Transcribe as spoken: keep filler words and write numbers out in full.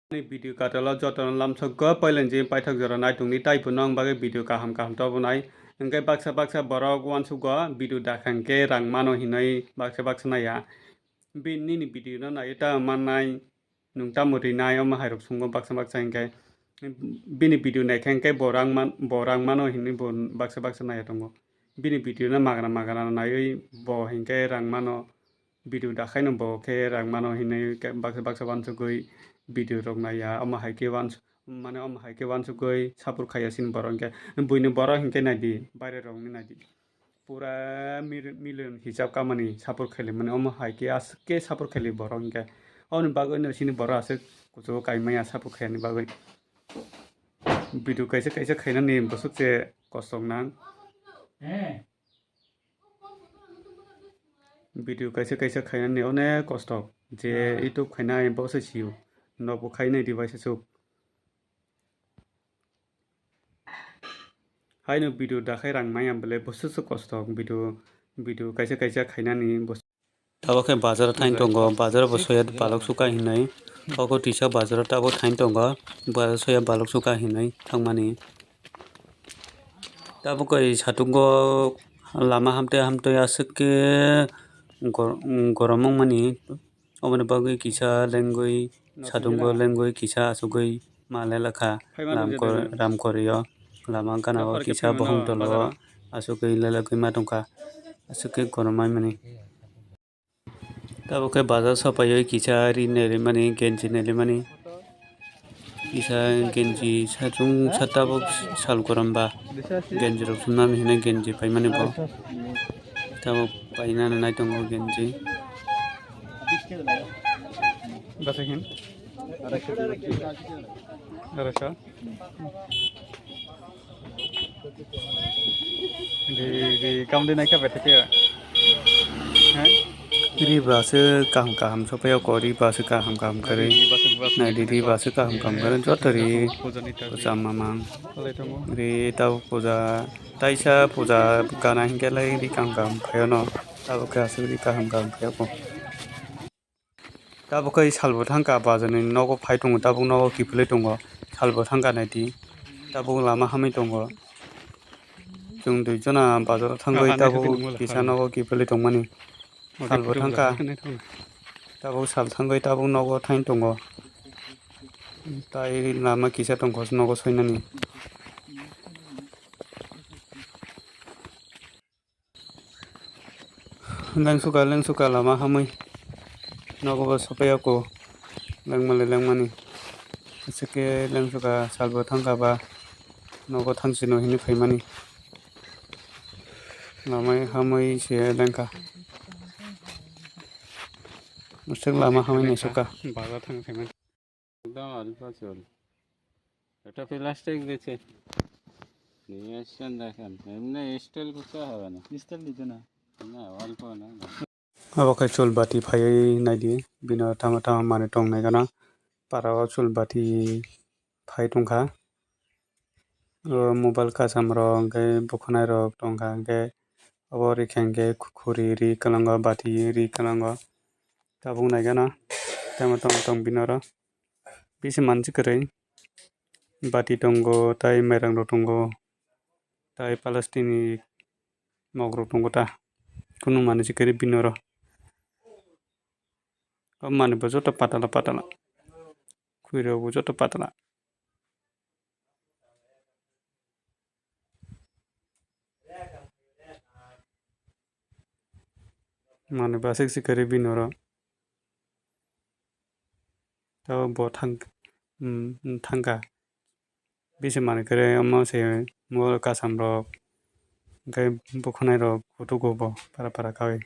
Ani video katalo jotono lamsokgo, poilani je paithak jora naitongdi, taibo nong bagwi video kaham kaham tobonai. Hwnkhe baksa baksa borok uansugo video dakha hwnkhe rang mano hinwi baksa baksa naiya. Bini nini video no naiwi ta mannai, nwng tamo rinai, omo hairok sungo baksa baksa hwnkhe. Bini video naikha hwnkhe bo rang man-, bo rang mano hinwi bo baksa baksa naiya tongo. Bini video no magana magana naiwi bo hwnkhe rang mano. Video dakhaino bo khe rang mano hinwi baksa baksa uansugwi video rok naiya, omo hai khe uans-, mane omo hai khe uansugwi support khaiya chini borok hwnkhe. Buini borok hwnkhe naidi, baire rokni naidi. Pura mil-, million hisab kamani support khaili mani, omo hai khe aswk khe support khaili borok hwnkhe. Oboni bagwino chini borok aswk kuchugo kaimaya support khaiyani bagwi. Video kaisa kaisa khainani bwswk se kosto nang. Video kaisa kaisa khainani onek kosto, je YouTube khainai bo se sio, nokbo khainai device aswk. Haino video dakhai rang maya bole bwswk se kosto video, video kaisa kaisa khainani bwswk. Tabuk khe bazar thain tongo, bazar bo soya balok suka hinwi. Oko tisa bazar tabuk thain tongo, bazar soya balok suka hinwi thangmani. Tabuk khe satungo lama hamtwi hamtwi aswk khe gor-, gorom wngmani. Oboni bagwi kisa lengwi satungo lengwi kisa asugwi ma lelakha. Lamkor-, ramkorio lama gana o kisa bohong tolo asugwi lelagwi ma tongkha. Aswk khe gorom wngmani. Tabuk khe bazar sopaiwi kisa ri nailaimani, genji nailaimani. Kisa genji sachung sa tabuk sal gorom ba genji rok sumnani hinwi genji paimani bo. Tabuk painani naitongo genji. Basa hin? Arai sa. Di, di, kam di naikha bete khe. Hai? Ri ba se kaham kaham sopai o ko, ri ba se kaham kaham kari. Nai di, ri ba se kaham kaham kari. Joto ri. Puja mamang. Ri tau puja. Taisa puja gana hinkhe lai ri kaham kaham khaio no. Tabo khe aswk ri kaham kaham khaio ko. Tabuk khe salbo thangkha, bazarni nogo phai tongo, tabuk nogo kiphilwi tongo, salbo thangkha naidi, tabuk lama hamwi tongo. Chwng dui jona bazaro thangwi tabuk kisa nogo kiphilwi tongmani. Salbo thangkha, tabuk sal thangwi tabuk nogo thain tongo. Tai lama kisa tongkha nogo soinani. Lengsuka lengsuka lama hamwi nogo bo sopai o ko lengmani lengmani aswk khe lengsuka salbo thangkha ba nogo thangsino hinwi phaimani lama hamwi se lengkha aswk lama hamwi naisukha. একদম অল্প চুল। এটা প্লাস্টিক দিছে। নিয়ে আসছেন দেখেন। এমনি স্টাইল করতে হবে না। স্টাইল দিতে না। না, অল্প না। Abo khe chul bati phaiwi naidi, bino tamo tamo manwi tong nai gana. Para o chul bati phai tongkha. O mobile kasam rok hwnkhe bukhwnai rok tongkha, hwnkhe abo rikha hwnkhe khuri ri kwlango, bati ri kwlango. Tabuk nai gana tamo tamo tong bino oro. Bisi mansi kwrwi bati tongo, tai mairang rok tongo, tai plastic ni mok rok tongo ta. Kunu manwi se kwrwi bini oro. O manwi bo joto patala patala. Khwi rok bo joto patala. Manwi baswk se kwrwi bini oro. Tabuk bo thang, um, thangkha. Bisi manwi kwrwi omo se mobile kasam rok, hwnkhe bukhwnai rok kutugo bo para para khaui.